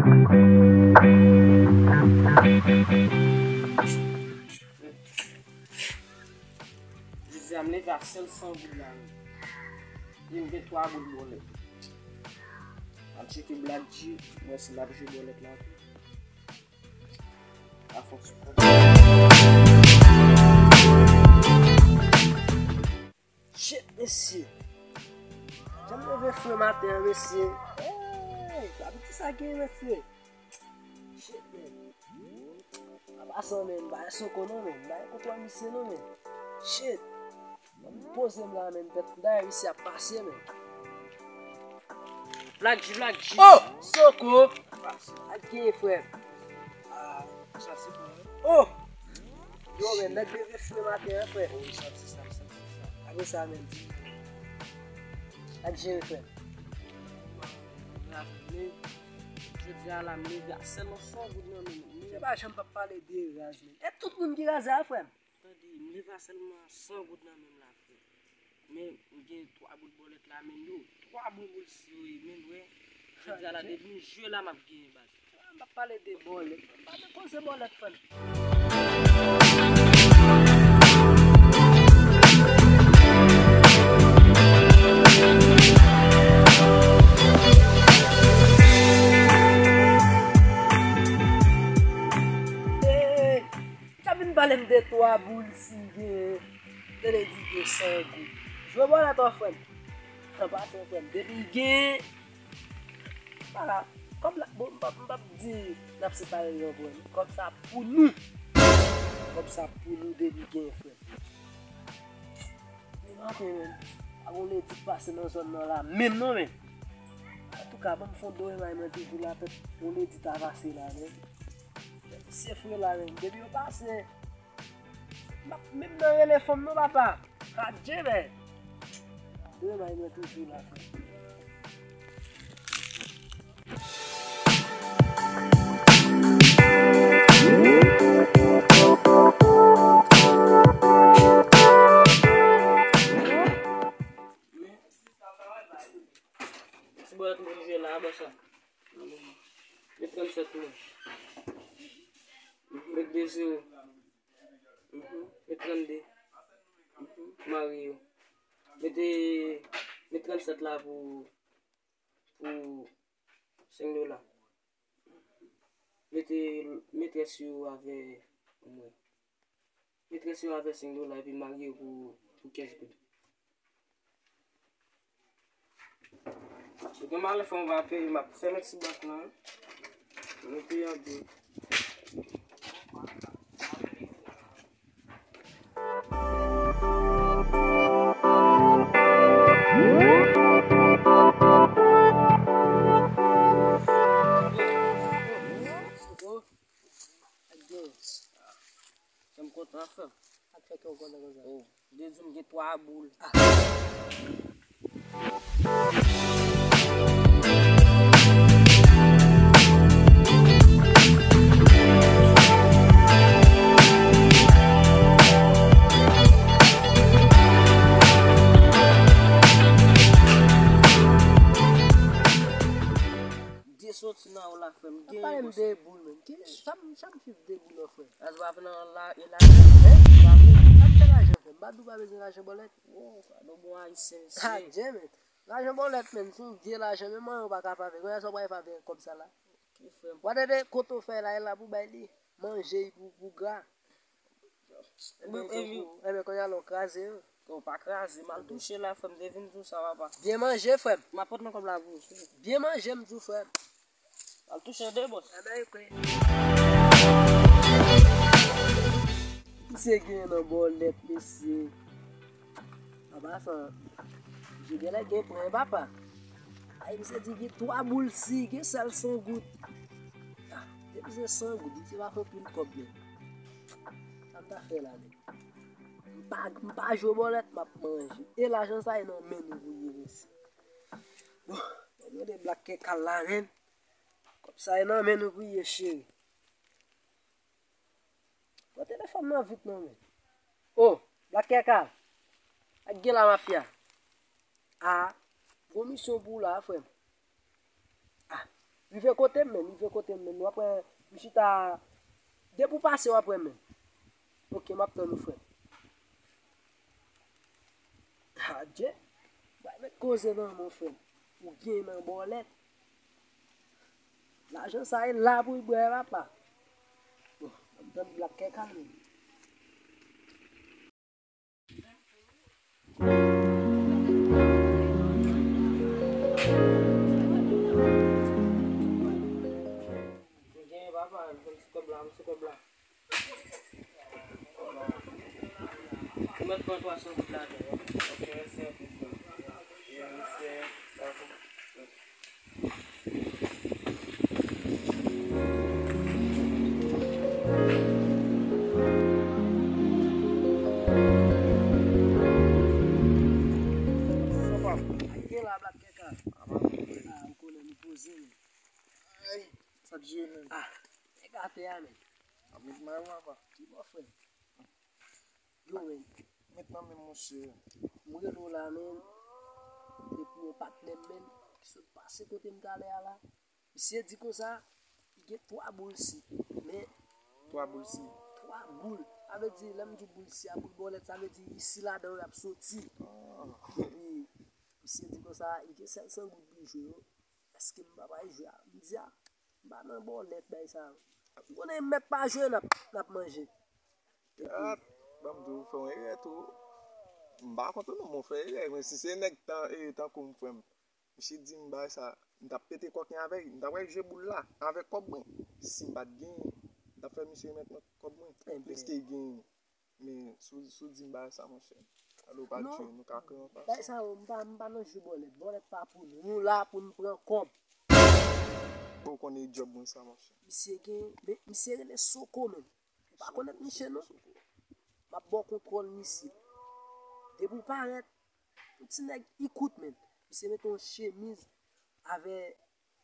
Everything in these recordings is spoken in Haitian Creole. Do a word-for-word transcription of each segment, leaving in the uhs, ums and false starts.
Jodi a, m leve a sèl san goud la, wi. E m gen twa boul bòlèt. M ap tcheke Black G, m wè si l ap jwe bòlèt la tou. A fòs. Shit, mesye. Jan m leve fre maten an, mesye. Hey, sa piti sa gen, mesye. Shit, man. Apa sa, man, m pa soko non, man. M pa kontwòl misye non, man. Shit. M poze m la, man. Dayè, misye ap pase, man. Black G, Black G. Oh! Soko! Ak gen, frè. Ah, sa se bon. Oh! Yo, men, nèg leve fre maten an, frè. Wi, santi sa, santi sa. Apre sa, men, di. Ak jere, frè. Jodi a la, m leve a sèlman san goud nan men m. Se pa janm p ap pale de raz, men. E tout moun ki raz la, frè m. Tande, m leve a sèlman san goud nan men m la, frè. Men, m gen twa boul bòlèt la, men yo, twa boul boul si yo ye, men, wè. Jodi a la, depi m jwe la, m ap genyen, baz. M ap pale de bòlèt. M pa de koze bòlèt, frè m. Hey! Sa vin pale m de twa boul si m gen, tande di gen san goud. Jwe bòlèt, frè m. San pa fè, frè m. Depi m gen, pa la. Kòb la, bon, m p ap, m p ap di n ap separe yo, frè m. Kòb sa pou nou. Kòb sa pou nou depi gen, frè m. Men maten, men, pa gon ledi k pase nan zòn nan la menm non, men. Antouka, ban m fon dòmi, mwen toujou la, pèp, yon ledi ta pase la, men. Se fre la, men. Depi yo pase, m ap menm nan rele fanm non, papa. Adje, men. Dòmi, mwen toujou la, frè. Ti bòlèt mwen jwe la, bò sa. Met trannsèt mwen. Met de zewo. Mhm. Met trannde. Mhm. Mare yo. Mete, met trannsèt la pou, pou senk dola. Mete metrès yo avè mwen. Metrès yo avè senk dola epi mare yo pou, pou kenz goud. Yo gen malè fè m va peye, m ap fèmen ti bak lan. Nou peye an de. Sa m kontan, frè m. Sa k fè kè w kontan konsa? Oh, de di m gen twa boul. Ah. De soti nan ou la, frè m. Gen pale m de boul, men. Ki, sa m, sa m swiv de boul, non, frè. As pa nan la, e lajan, men, pa vre. Sa m fè lajan, frè m? M pa di w pa bezwen lajan bòlèt. Oh, sa nou bon ayisyen, mesye. Ah, Dye, men. Lajan bòlèt, men. Se yon vye lajan, men mwen, yo pa ka fè avè l. Kounye a sa w pral fè avè kòb sa la? Ki frè m? W a tande kote w fè la, e la pou bay li. Manje pou, pou gra. Ebyen, ebyen, ebyen, kounye a la w kraze yo. Ou pa kraze, m al touche la, frè m, te vin di w sa, papa. Byen manje, frè m. M ap pote nan kòb la pou ou. Byen manje, m di w, frè m. M al touche de bòs. Ebyen, ok. Misye gen nan bòlèt, mesye. An pasan, misye genlè gen pwen, papa. Ay, misye di gen twa boul si, gen sèl san goud. Ah, depi se san goud, misye pa fè pil kòb, men. Sa m ta fè la, men? M pa, m pa jwe bòlèt, m ap manje. E lajan sa e nan men nou pou ye, mesye. Bon, mwen mande Black Kèkal la, men. Kòb sa e nan men nou pou ye, cheri. Pran telefòn nan vit non, men. Oh, Black Kèkal. Ak gen la mafya. Ah, gwo misyon pou w la, frè m. Ah, Rive kote m menm, rive kote m menm. W ap wè, m chita, depi w pase, w ap wè m menm. Ok, m ap tann ou, frè m. Adje, bay mèt koze nan men w, frè m. Ou gen nan bòlèt. Lajan sa e la pou l bwè, papa. Bon, m ap tann Black Keka menm. Ou genyen, papa, m sou kòb la, m sou kòb la. Ou mèt pran twa san goud ladan, wi. Ok, mèsi anpil, frè m. Ye, mèsi, papa. Sa pa. Ak gen la, Black Keka. Ah, ou konnen nou poze, men. Ay, sa k jere, men. Ah, e gate a, men. Ap met may ou, papa. Ki bò, frè? Yo, men. Met nan men m, monchè. M rele w la, men. E pou yon patnè m, men, ki sot pase kote m talè a la. Misye di konsa, li gen twa boul si. Men, twa boul si. Twa boul. Sa vle di, lè m di boul si a, boul bòlèt, sa vle di, isi ladan yo y ap soti. Ah. Epi, misye di konsa, li gen sèt san goud pou l jwe yo. Èske m pa pral jwe a? M di a, m pa nan bòlèt bay sa yo. M konnen m mèt pa jwe, n ap, n ap manje. Epi, ah, ban m di w, ou fè yon erè tou. M pa kont ou non, men w fè erè. Men si se nèg tan, e, tankou m, frè m, misye di m bagay sa, m t ap pete kòken avè l, m t ap al jwe boul la, avèk kòb mwen. Si m pa t genyen, m t ap fè misye remèt mwen kòb mwen. Ebyen. Pliske l genyen. Men, si w, si w di m bagay sa, monchè, alò w pa t jwe, nou ka kreye yon fason. Bagay sa yo, m pa, m pa nan jwe bòlèt. Bòlèt pa pou nou. Nou la pou n pran kòb. Bon, ou konnen djòb mwen sa, monchè. Misye gen, men, misye rele Soko, menm. Ou pa konèt misye, non? M ap ba w kontwòl misye. Depi w parèt, yon ti nèg ikout, menm. Misye mete yon chemiz avè,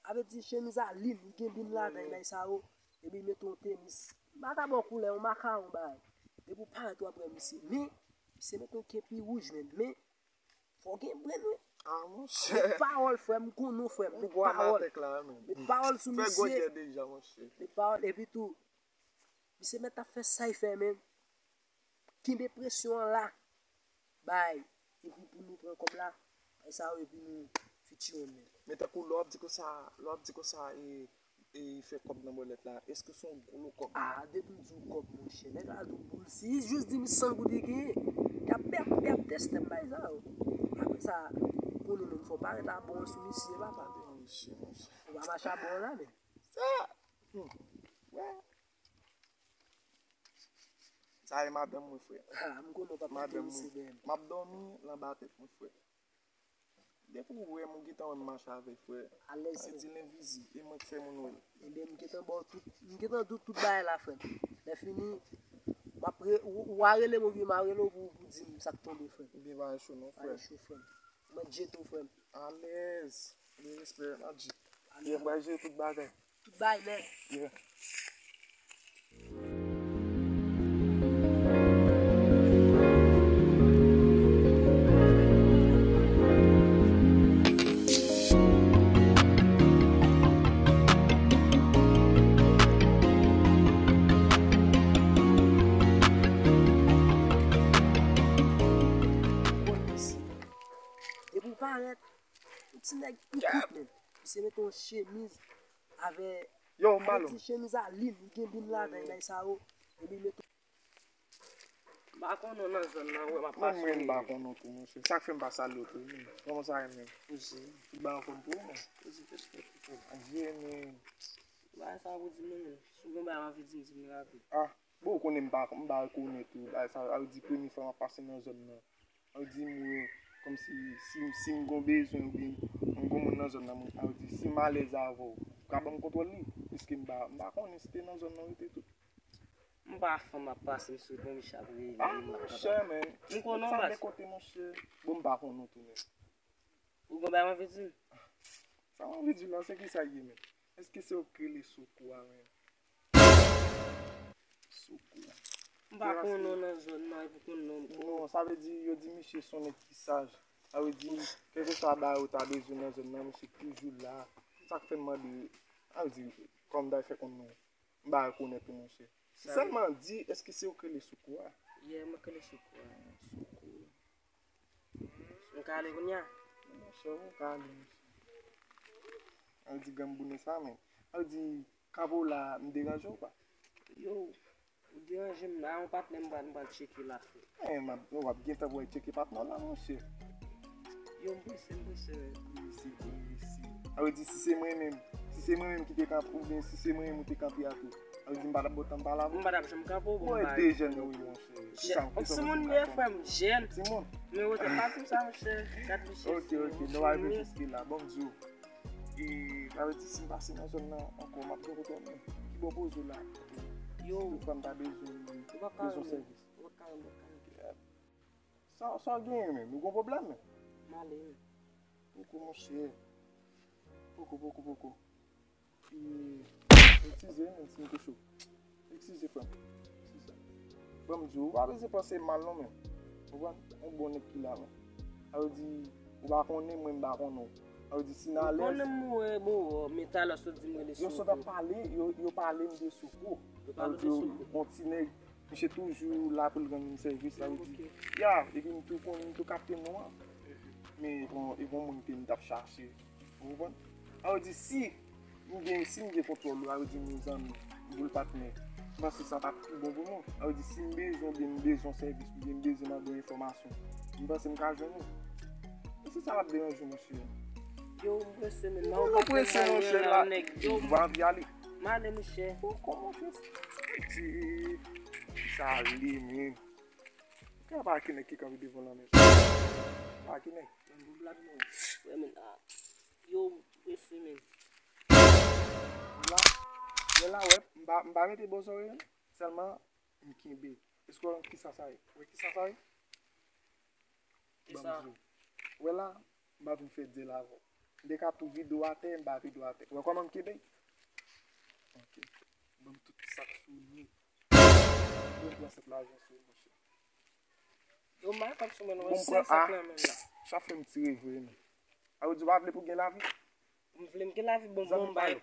avè di chemiz a lin, li gen lin ladan, bagay sa yo. Epi mete yon tenis. M pa ka ba w koulè, yon makawon bagay. Depi w parèt, w ap wè misye. Men, misye mete yon kepi wouj, menm. Men, fò w gen brenn, wi. Ah, monchè. Met pawòl, frè m, m konnen w, frè m. Met pawòl. Met pawòl sou misye. Met pawòl. Epi tou, misye mèt ap fè sa l fè, men. Kenbe presyon an la. Bay. Epi pou nou pran kòb la. Bay sa yo, epi nou fitiwonn, men. Men tankou lè w ap di konsa, lè w ap di konsa, e, e fè kòb nan bòlèt la, èske se yon gwo lo kòb? Ah, depi m di w kòb, monchè, nèg la di w boul si, li jis di m san goud li genyen. Y ap, y ap, y ap teste m bay sa yo. Apre sa, konnen menm fò parèt a bon sou misye, papa. Misye, misye. Ou pa mache a bon la, men. Sa, hmm, wè. Sa e madanm mwen, frè. Ah, m konnen w p ap kite misye dèyè m. M ap dòmi l anba tèt mwen, frè. Depi w wè m, ou gentan wè m mache avè l, frè. Alèz, frè. Sa di l envizib, e mwen k fè moun wè l. Ebyen, m gentan ba w tout, m gentan di w tout bagay la, frè m. Lè fini, m ap re-, ou, ou a rele m oubyen m a rele w pou, pou di m sa k tonbe, frè m. Ebyen, pa gen cho non, frè. Pa gen cho, frè m. Mwen jete w, frè m. Alèz. Ebyen, respè, m ap di. Alèz. Ebyen, m pral jere tout bagay. Tout bagay nèt. Yeah. Depi w parèt, yon ti nèg ikout, men. Misye mete yon chemiz avè, yo, avè ti chemiz a lin, li gen lin ladan, bagay sa yo. Epi mete. M pa konn ou nan zòn nan, wè, m ap pase. Menm mwen, m pa konn ou tou, monchè. Sa k fè m pa salye w tou, men. Kòman sa ye menm? Tout bagay anfòm pou ou, men. Adye, men. Bagay sa pou di m, men. Si w gen bagay w anvi di m, di m rapid. Ah, bon, ou konnen m pa, m pa rekonèt ou. Bagay sa, sa vle di premye fwa m ap pase nan zòn nan. Sa vle di m wè, kòmsi, si, si m gon bezwen oubyen m gon moun nan zòn nan, mwen, sa vle di, si m alèz avè w, ou ka ban m kontwòl li, piske m pa, m pa konnen si te nan zòn nan ou rete tou. M pa fanm ap pase m sou bon, misye ap rele m. Ah, monchè, men. M konnen w sanble baz. Kote, monchè. Bon, m pa konnen w tou, men. Ou gon bagay w anvi di m? Sa m anvi di w la, se ki sa l ye, men? Èske se ou k rele Soko a, men? Soko. M pa konnen w nan zòn nan, epi konnen w. Non, sa vle di, yo di misye se yon nèg ki saj. Sa vle di, kèlkeswa bagay ou ta bezwen nan zòn nan, misye toujou la. Sa k fè m mande Sa vle di, kòm dayè fè konn nou, m pa rekonèt ou, monchè. Sèlman di, èske se ou k rele Soukou a? Yeah, mwen k rele Soukou a. Soukou. M ka ale kounye a? Monchè, ou ka ale, monchè. Sa vle di granmoun sa menm. Sa vle di, kanpe w la, m deranje w pa? Yo, ou deranje m la, yon patnè m pral, m pral tcheke la, frè. Eh, m ap, w ap gentan pou w al tcheke patnè w la, monchè. Yo, m prese, m prese, men. Mesi, bro, mesi. Sa vle di, si se mwen menm, si se mwen menm ki te kanpe, oubyen si se mwen menm ou te kanpe a tou, sa vle di m pa t ap ba w tan m pale avè w? M pa t ap janm kanpe w, bon, mwen de jèn yo, wi, monchè. Kisa, kisa w panse m ka fè? Timoun, m ye, frè m, jèn. Timoun. Men yo te pa di m sa, monchè. Gad misye. Ok, ok, nou pa rive jiske la. Bon, m di w. E, sa vle di, si m pase nan zòn nan ankò, m ap gen kote w menm. Ki bò poze w la? Yo. Si toutfwa m ta bezwen, bezwen sèvis. Ou pa ka, ou pa ka. Sa, sa w genyen menm? Ou gon pwoblèm menm? M ale menm. Poko, monchè. Poko, poko, poko. E, eskize, menm si m te cho. Eskize, frè m. Eskize. Bon, m di w, ou pa bezwen panse mal non, menm. Ou konprann? Yon bon nèg ki la, menm. Sa vle di, ou pa konnen mwen, m pa konnen w. Sa vle di, si n alèz. Ou konnen m, wè, bon, men talè sot di m rele Soukou. Yo sot ap pale, yo, yo pale m de Soukou. Yo pale de Soukou. Yon ti nèg, misye toujou la pou l rann moun sèvis, sa vle di. Ok. Ya, epi m tou konn, m tou kapte non an. Men, bon, e bon moun ke m t ap chache. Ou konprann? Sa vle di, si m gen, si m gen kontwòl ou, sa vle di nou zanmi, nou boul patnè. M panse sa t ap pi bon pou nou. Sa vle di, si m bezwen, oubyen m bezwen sèvis, oubyen m bezwen mande yon enfòmasyon, m panse m ka jwenn ou. E si sa p ap deranje w, monchè? Yo, m prese, men. Ou pa prese, monchè, la. Yo, m pa anvi ale. M ale, monchè. Poko, monchè. Ti, sa ale, men. Ka pa ki nèg ki kanpe devan lan, men. Pa ki nèg. Mwen bon blag, mwen. Wè, men, ah. Yo, m prese, men. La, wè la, wè, m pa, m pa mete bò zòrèy, non. Sèlman, m kenbe. Èske w wè kisa sa ye? Wè kisa sa ye? Ban m di w. Wè la, m pa vin fè dyèl avè w. M te ka tou vide w atè, m pa vide w atè. Wè kòman m kenbe? Ok. Ban m tout sa k sou li. Bon, pran sèt lajan sou ou, monchè. Yo, m pa konn sou mwen, non, men senk san lan menm la. Sa fè m tire vre, non. A, ou di w pa vle pou gen lavi? M vle m gen lavi, bon, bon, bay.